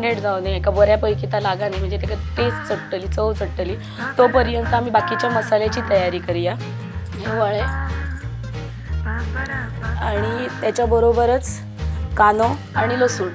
Marinate जावं एका बऱ्या पैकी ता लागा न्ही, म्हणजे तेका टेस्ट चडटली, चव चडटली. तो पर्यंत आमी बाकीच्या मसाल्याची तयारी करूया. हे वळे आणि त्याच्याबरोबरच कांदो आणि लसूण.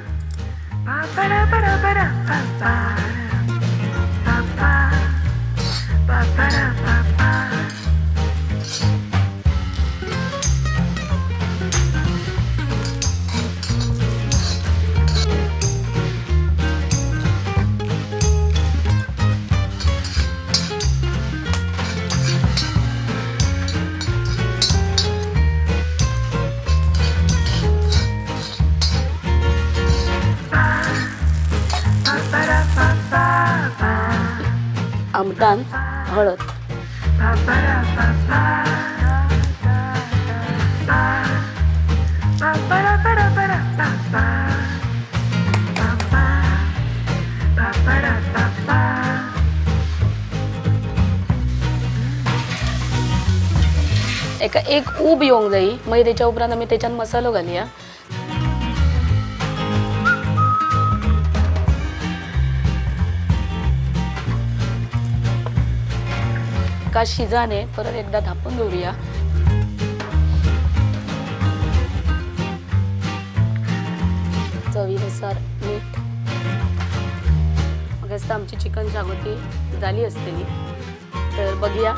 आमटान हळद. एका एक ऊब येवंक जायी, मागीर तेच्या उपरांत आमी तेच्यान मसालो घालया. का शिजाने परत एकदा धापून दवरूया. चवीनुसार मीठ. म्हाका दिसता आमची चिकन शागोती जाली आसतली. तर बघूया.